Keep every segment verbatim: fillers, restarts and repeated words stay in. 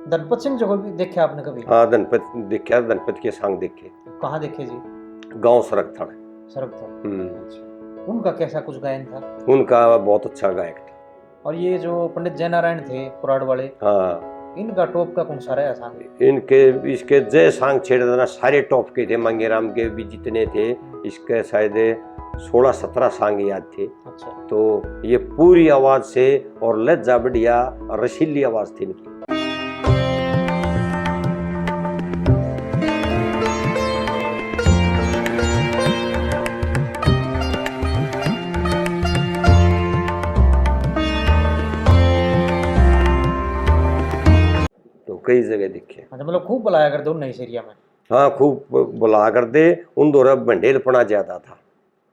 धनपत सिंह जी को भी देखा आपने कभी? हाँ, धनपत देखा, धनपत के सांग देखे। कहाँ देखे जी? गांव सरकथल। सरकथल। हम्म। अच्छा। उनका कैसा कुछ गायन था? उनका बहुत अच्छा गायक था। और ये जो पंडित जयनारायण थे कुराड़ वाले, हाँ। इनका टॉप का कौन सा रहा सांग? इनके, इसके जय सांग छेड़ देना, सारे टॉप के थे। मांगेराम के भी जितने थे, हम्म। इसके शायद सोलह सत्रह सांग याद थे। अच्छा। तो ये पूरी आवाज से और लज्जा बढ़िया और रसीली आवाज थी इनकी। तो कई जगह देखे। अच्छा, मतलब खूब बुलाया करते उन्हें इस एरिया में? हाँ, खूब ब-, बुलाया करते। उन दौरां भंडेलपना ज्यादा था।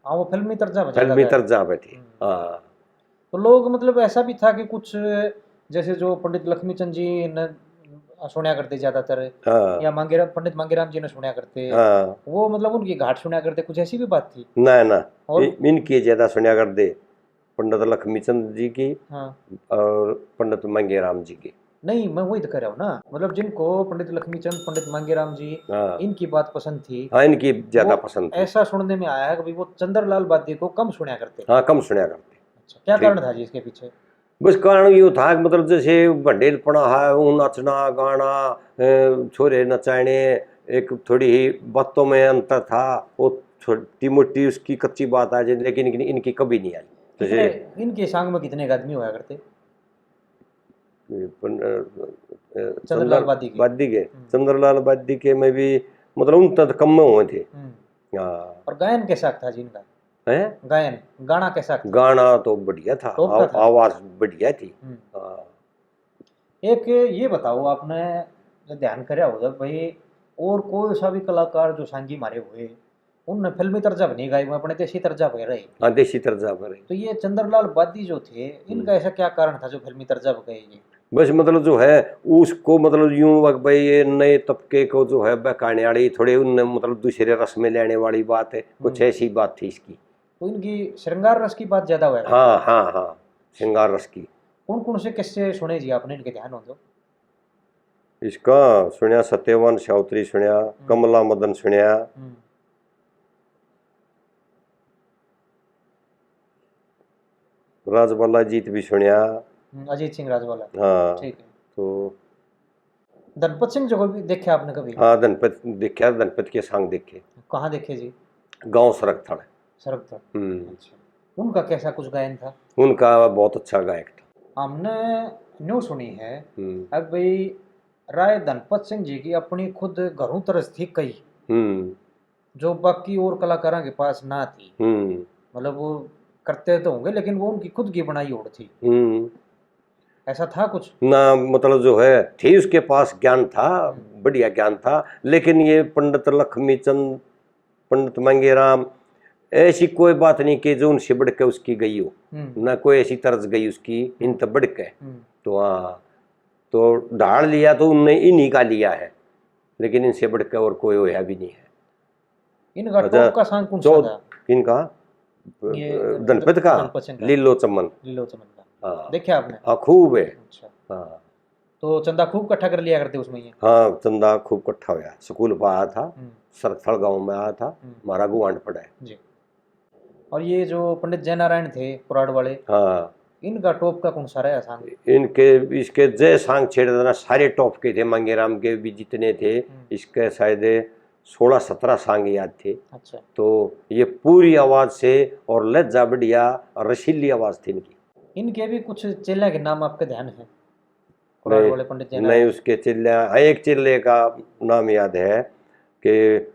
हाँ, वो फिल्मी तर्जा पे फिल्मी ज्यादा था। तर्जा पे थी। हम्म। हाँ। तो लोग, मतलब, ऐसा भी था कि कुछ, जैसे जो पंडित लक्ष्मी चंद जी ने सुनया करते ज्यादातर, हाँ। या मांगेराम, पंडित मांगेराम जी ने सुनया करते, हाँ। वो, मतलब, उनकी घाट सुनया करते, कुछ ऐसी भी बात थी? ना, ना। और? इ-, इनकी ज्यादा सुनया करते, पंडित लक्ष्मी चंद जी की, हाँ। और पंडित मांगेराम जी की। नहीं, मैं वही तो कह रहा हूँ ना, मतलब, जिनको पंडित लक्ष्मी चंद, पंडित मांगेराम जी, हाँ। इनकी बात पसंद थी, हाँ, इनकी ज्यादा वो पसंद थी। ऐसा सुनने में आया है कि भाई, वो चंद्रलाल बादी को कम सुनया करते। हाँ, कम सुनया करते। अच्छा, क्या ठीक। कारण था जी इसके पीछे? बस कारण यो था कि, मतलब, जैसे भंडेलपना है, वो नाचना गाना, अ, छोरे नचाने, एक थोड़ी ही बातों में अंतर था। वो छोटी मोटी उसकी कच्ची बात आ जाए, लेकिन इन-, इनकी कभी नहीं आई। जैसे कितने, इनके सांग में कितने आदमी होया करते? ये पन-, अ, अ, चंद्रलाल चंद्र-, बादी के। बादी के। हम्म। चंद्रलाल बादी के में भी, मतलब, उन तक कम में हुए थे। हम्म। हाँ। और गायन कैसा था जी इनका? हैं? गायन, गाना कैसा था? गाना तो बढ़िया था, टॉप का आव-, था। आवाज बढ़िया थी। हम्म। हाँ। एक ये बताओ, आपने जो ध्यान करया होगा भाई, और कोई सा भी कलाकार जो सांगी मारे हुए, उनने फिल्मी तर्जा पे नहीं गाई, वो अपने देसी तर्जा पे रही। हाँ, देसी तर्जा पे रही। तो ये चंद्रलाल बादी जो थे, इनका हम्म। ऐसा क्या कारण था जो फिल्मी तर्जा पे गए ये? बस, मतलब, जो है, उसको, मतलब, यूं हुआ कि भाई, ये नए तबके को जो है, बहकाने वाले थोड़े, उनने, मतलब, दूसरे रस में लेने वाली बात है, कुछ हम्म। ऐसी बात थी इसकी। तो इनकी श्रृंगार रस की बात ज्यादा हुआ है? हाँ, हाँ, हाँ, श्रृंगार रस की। कौन कौन से किस्से सुने जी आपने इनके, ध्यान हो तो? इसका सुनया, सत्यवान सावित्री सुनया, हम्म। कमला मदन सुनया, हम्म। राजबाला जीत भी सुनया। हम्म, अजीत सिंह राजबाला। हाँ। ठीक है। तो धनपत सिंह जी को भी देखा आपने कभी? हाँ, धनपत देखा, धनपत के सांग देखे। कहाँ देखे जी? गांव सरकथल। सरकथल। हम्म। अच्छा। उनका कैसा कुछ गायन था? उनका बहुत अच्छा गायक था। हमने न्यू सुनी है, हम्म। अब भाई, राय धनपत सिंह जी की अपनी खुद घरों तरस थी कई, हम्म। जो बाकी और कलाकारों के पास ना थी। हम्म। मतलब, वो करते तो होंगे, लेकिन वो उनकी खुद की बनाई होड़ थी। हम्म। ऐसा था कुछ? ना, मतलब, जो है, थी उसके पास ज्ञान था, हम्म। बढ़िया ज्ञान था, लेकिन ये पंडित लक्ष्मी चंद, पंडित मांगेराम, ऐसी कोई बात नहीं कि जो उनसे बढ़ के उसकी गई हो, हम्म। ना कोई ऐसी तर्ज गई उसकी इन तक बढ़ के। हम्म। तो हाँ, तो ढाल लिया तो उनने इन्हीं का लिया है, लेकिन इनसे बढ़ के और कोई होया भी नहीं है। इनका अच्छा, टॉप का सांग कौन सा चौथ-, था? इनका, ये धनपत का? धनपत सिंह का। लीलो चमन। लीलो चमन का। हाँ। देखा आपने? हाँ, खूब है। अच्छा। हाँ। तो चंदा खूब इकट्ठा कर लिया करते उसमें ये? हाँ, चंदा खूब इकट्ठा होया। स्कूल पर आया था, हम्म। सरकथल गांव में आया था, हम्म। हमारा गुआंढ पड़ा है। जी। और ये जो पंडित जयनारायण थे, कुराड़ वाले, हाँ। इनका टॉप का कौन सा रहा सांग? इनके, इसके जय सांग छेड़ देना, सारे टॉप के थे, मांगेराम के भी जितने थे, हम्म। इसके शायद सोलह सत्रह सांग याद थे। अच्छा। तो ये पूरी आवाज से और लज्जा बढ़िया और रसीली आवाज थी इनकी। इनके भी कुछ चेले के नाम आपके ध्यान है? कुराड़ नहीं, वाले पंडित जैन नहीं, आए। उसके चेले, हाँ, एक चेले का नाम याद है कि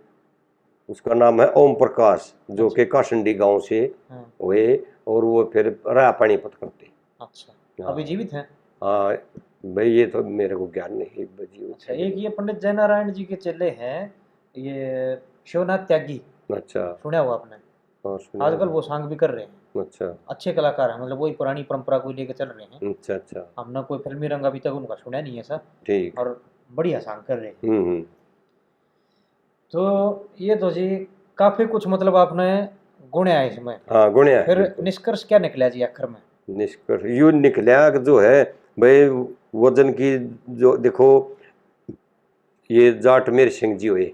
उसका नाम है ओम प्रकाश, जो अच्छा। कि कासंडी गांव से हाँ। हुए और वो फिर रहा पानीपत करते। अच्छा, हाँ। अभी जीवित हैं? हाँ, भाई, ये तो मेरे को ज्ञान नहीं, जीवित अच्छा, हैं। एक ये पंडित जयनारायण जी के चेले हैं, ये शिवनाथ त्यागी। अच्छा। सुना हुआ आपने? हाँ, सुना आजकल हुआ। वो सांग भी कर रहे हैं। अच्छा। अच्छे कलाकार हैं, मतलब, वही पुरानी परंपरा को लेके चल रहे हैं। अच्छा, अच्छा। हमने कोई फिल्मी रंग अभी तक उनका सुना नहीं है, सर। ठीक। और बढ़िया सांग कर रहे हैं। हम्म, हम्म। तो ये तो जी काफी कुछ, मतलब, आपने गुणया है इसमें। हाँ, गुणया है, फिर बिल्कुल। निष्कर्ष क्या निकला जी आखिर में? निष्कर्ष यूं निकला कि जो है भाई, वजन की जो देखो, ये जाट मेर सिंह जी हुए,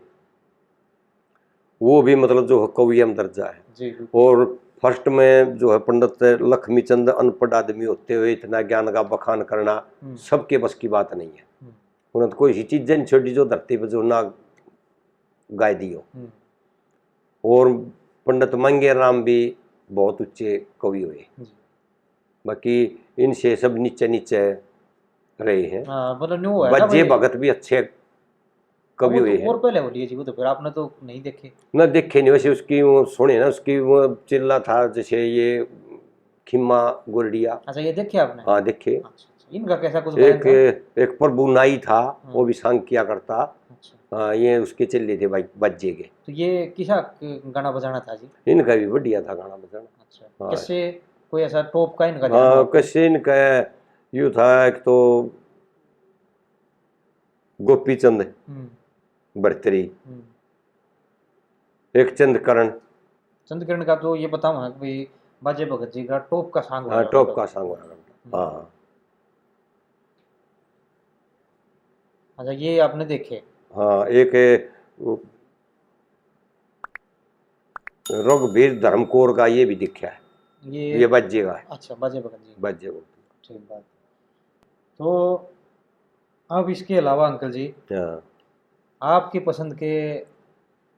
वो भी मतलब जो है कवि में दर्जा है। जी, बिल्कुल। और फर्स्ट में जो है पंडित लक्ष्मी चंद अनपढ़ आदमी होते हुए इतना ज्ञान का बखान करना हम्म। सबके बस की बात नहीं है। हम्म। उन्होंने तो कोई ऐसी चीजें नहीं छोड़ी जो धरती पर जो ना गाय दी हो। हम्म। और पंडित मंगेराम भी बहुत ऊंचे कवि हुए। जी। बाकी इनसे सब नीचे नीचे रहे हैं। हाँ, मतलब न्यू है ना बज्जे भाई। भगत भी अच्छे कवि वो हुए तो हैं। और पहले हो लिए जी, वो तो फिर आपने तो नहीं देखे। ना देखे नहीं, वैसे उसकी वो सुने ना, उसकी वो चिल्ला था जैसे ये खिम्मा गोरडिया। अच्छा, ये देखे आपने? हाँ, देखे। अच्छा, अच्छा। इनका कैसा कुछ गायन एक था? एक प्रभु नाई था, हाँ। वो भी सांग किया करता। अच्छा। हाँ, ये उसके चिल्ले थे भाई बज्जे के। तो ये किसा क-, गाना बजाना था जी? इनका भी बढ़िया था गाना बजाना। अच्छा। हाँ। कैसे, कोई ऐसा टॉप का इनका हाँ, ध्यान? कैसे इनका यू था, एक तो गोपी चंद हम्म, भरतरी, हम्म। एक चंद करण। चंद किरण का तो ये बताओ हाँ कि भाई बाजे भगत जी का टॉप का सांग हाँ, टॉप का सांग। हाँ। अच्छा, ये आपने देखे? हाँ, एक वो रघुबीर धर्मकोर का ये भी दिखा है। ये ये बज्जे का है। अच्छा, बाजे भगत जी। बज्जे को। ठीक बात। तो अब इसके अलावा अंकल जी, हाँ। आपकी पसंद के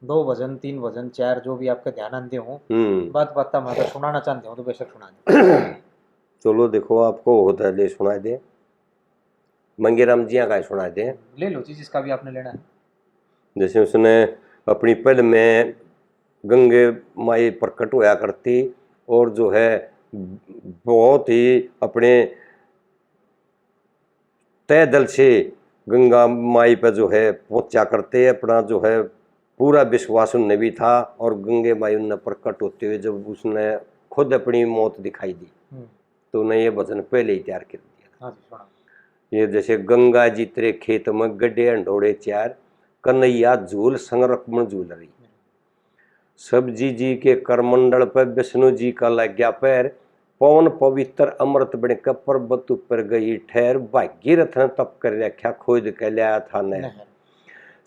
दो भजन, तीन भजन, चार, जो भी आपका ध्यान आते हो, हम्म। बात बात में तो सुनाना चाहते हो तो बेशक सुना दो। चलो, देखो, आपको होता है, ले सुना दे, मंगेराम जिया का ही सुना दे। ले लो जी, जिसका भी आपने लेना है। जैसे उसने अपनी पहल में गंगे माई प्रकट होया करती और जो है बहुत ही अपने तय दिल से गंगा माई पे जो है पहुंचा करते, अपना जो है पूरा विश्वास उनने भी था। और गंगे माई उनने प्रकट होते हुए जब उसने खुद अपनी मौत दिखाई दी, हम्म। तो उन्हें ये भजन पहले ही तैयार कर दिया। हाँ जी, सुना। ये जैसे गंगा जी तेरे खेत में गड्ढे अंडोड़े चार, कन्हैया झूल संग रुक्मण झूल रही। सब्जी जी के करमंडल पे विष्णु जी का लग गया पैर, पवन पवित्र अमृत बन के पर्वत ऊपर गई ठहर, भागीरथ ने तप कर रखा, खोद के लाया था नहर। नहर।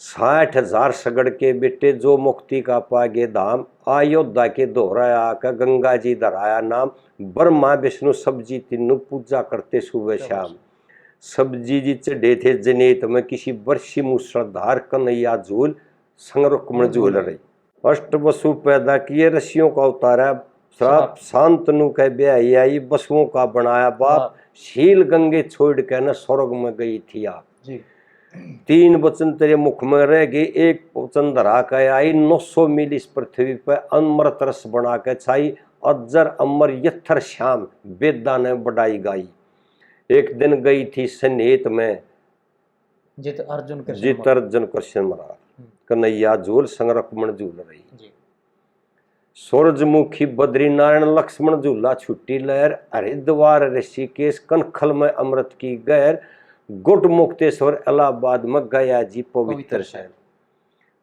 साठ हजार सगड़ के बेटे जो मुक्ति का पागे धाम, अयोध्या के धोरा आके गंगा जी धराया नाम, ब्रह्मा विष्णु सब्जी तीनों पूजा करते सुबह शाम। सब्जी जी चढ़े थे जनेत में किसी बरसी मूसलाधार, कन्हैया झूल संग रुक्मण झूल रही। अष्ट वसु पैदा किए ऋषियों का उतारा श्राप, श्राप। शांतनु के ब्याही आई वसुओं का बनाया बाप, बाप। शील गंगे छोड़ के न स्वर्ग में गई थी आप। जी। तीन वचन तेरे मुख में रह गए, एक वचन धरा के आई, नौ सौ मील इस पृथ्वी पे अमृत रस बना के छाई, अजर अमर यथर श्याम वेदा ने बड़ाई गाई। एक दिन गई थी सनेत में जित अर्जुन कृष्ण जित महाराज। अर्जुन कृष्ण महाराज, हम्म। कन्हैया झूल संग रुक्मण झूल रही। जी। सूरजमुखी बद्रीनारायण लक्ष्मण झूला छुट्टी लहर, हरिद्वार ऋषिकेश कनखल में अमृत की गहर, गुट मुक्तेश्वर इलाहाबाद में गया जी पवित्र पवित्र शहर।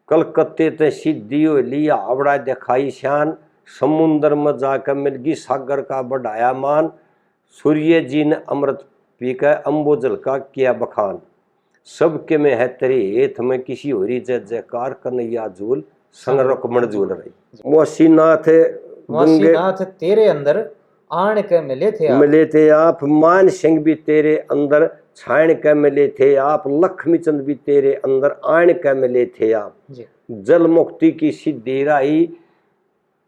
कलकत्ते ते सीधी होली हावड़ा दिखाई शान, समुंदर में जाकर मिल गई सागर का बढ़ाया मान, सूर्य जी ने अमृत पी के अम्बोजल का किया बखान। सबके में है तेरे हेत में किसी होरी जय जयकार, कन्हैया झूल संग रुक्मण झूल रही। वासीनाथ गंगे वासीनाथ तेरे अंदर आण के मिले थे आप। मिले थे आप, मान सिंह भी तेरे अंदर छाण के मिले थे आप, लक्ष्मी चंद भी तेरे अंदर आण के मिले थे आप। जी। जल मुक्ति की सिद्धि राही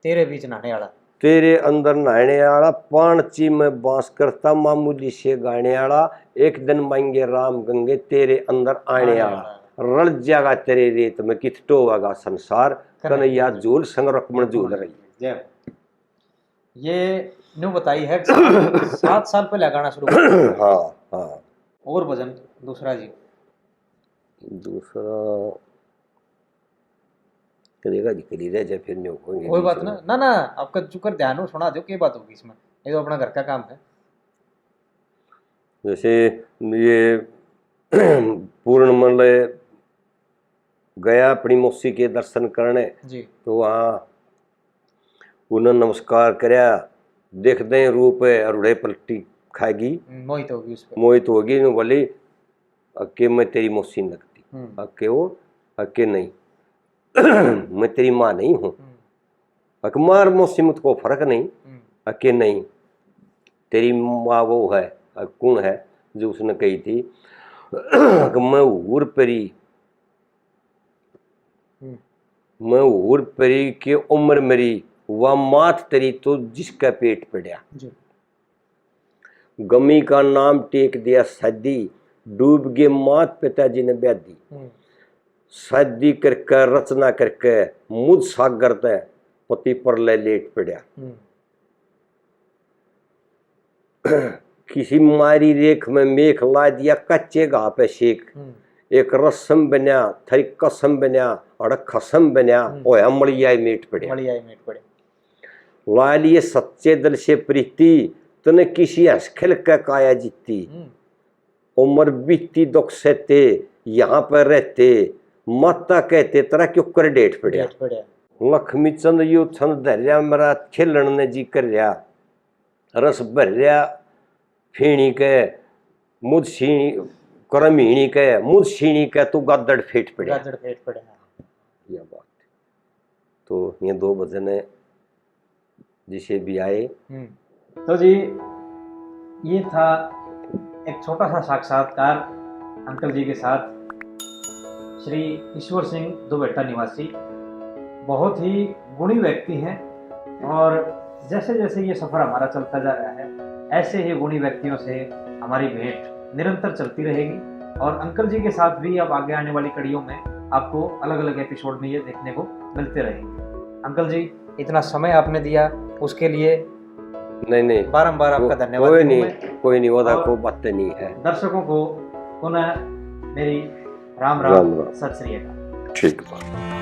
तेरे बीच नहाने वाला। तेरे अंदर नहाने वाला, पाणची में बास करता, मामूली से गाने वाला, एक दिन मांगे राम गंगे तेरे अंदर आने आने वाला। वाला। रल जाएगा तेरे रेत में, कित टोवेगा संसार, कन्हैया कन्हैया झूल संग रुक्मण झूल रही। जय। ये न्यू बताई है, सात, सात साल पहले गाना शुरू किया। हाँ, हाँ। और भजन दूसरा जी। दूसरा करेगा जी, करी रह जाए, फिर न्यू कोई कोई बात ना, ना, ना, आपका चुकर ध्यान हो, सुना दो, क्या बात होगी इसमें, ये तो अपना घर का काम है। जैसे ये पूर्ण मन ले गया अपनी मौसी के दर्शन करने, जी। तो वहाँ उन्हें नमस्कार करया, देखते ही रूप अरुड़े पलटी खाएगी, हम्म, मोहित होगी उस पर। मोहित होगी, नु बोली, "अके मैं तेरी मौसी नहीं लगती।" हम्म। अके वो, अके नहीं, "मैं तेरी माँ नहीं हूँ।" हम्म। अक मार मौसी में तो कोई फर्क नहीं। हम्म। अके नहीं, तेरी माँ वो है, अक कौन है जो उसने कही थी कि मैं हूर परी, हम्म। मैं हूर परी के उम्र मेरी, वा मात तेरी तो जिसका पेट पड़या। जी। गमी का नाम टेक दिया शादी, डूब गए मात पिता जी ने ब्यादी। हम्म। शादी करके, रचना करके, मुझ सागर तै पति परलय लेट पड़या। हम्म। किसी मारी रेख में मेख ला दिया, कच्चे घा पे सेक। हम्म। एक रस्म बन्या, थारी कसम बन्या, अड़ खसम बन्या, हम्म। होया मलिया ही मेट पड़या। मलिया ही मेट पड़या। ला लिए सच्चे दिल से प्रीति, तने किसी हंस खेल के काया जीती। हम्म। उम्र बीती दुख सहते, यहाँ पर रहते, माता कहते तेरा क्यों कर डेट पड़या। डेट पड़या। लक्ष्मी चंद यो छंद धरया, मेरा खेलन ने जी कर रहा। रस भरया फेणी के, मुझ सीणी, करम हीणी के, मुझ सीणी के, तू गादड़ फेट पड़या। गादड़ फेट पड़या। यह बात। तो ये दो भजन है, जिसे भी आए। हम्म। तो जी, ये था एक छोटा सा साक्षात्कार अंकल जी के साथ। श्री ईश्वर सिंह दुबेटा निवासी बहुत ही गुणी व्यक्ति हैं, और जैसे जैसे ये सफ़र हमारा चलता जा रहा है, ऐसे ही गुणी व्यक्तियों से हमारी भेंट निरंतर चलती रहेगी। और अंकल जी के साथ भी अब आगे आने वाली कड़ियों में आपको अलग-अलग एपिसोड में ये देखने को मिलते रहेंगे। अंकल जी, इतना समय आपने दिया, उसके लिए नहीं, नहीं। बारंबार आपका वो धन्यवाद कोई दूं नहीं, मैं। कोई नहीं, वो और कोई बात नहीं है। दर्शकों को पुनः मेरी राम राम, राम राम। सत श्री अकाल। ठीक बात।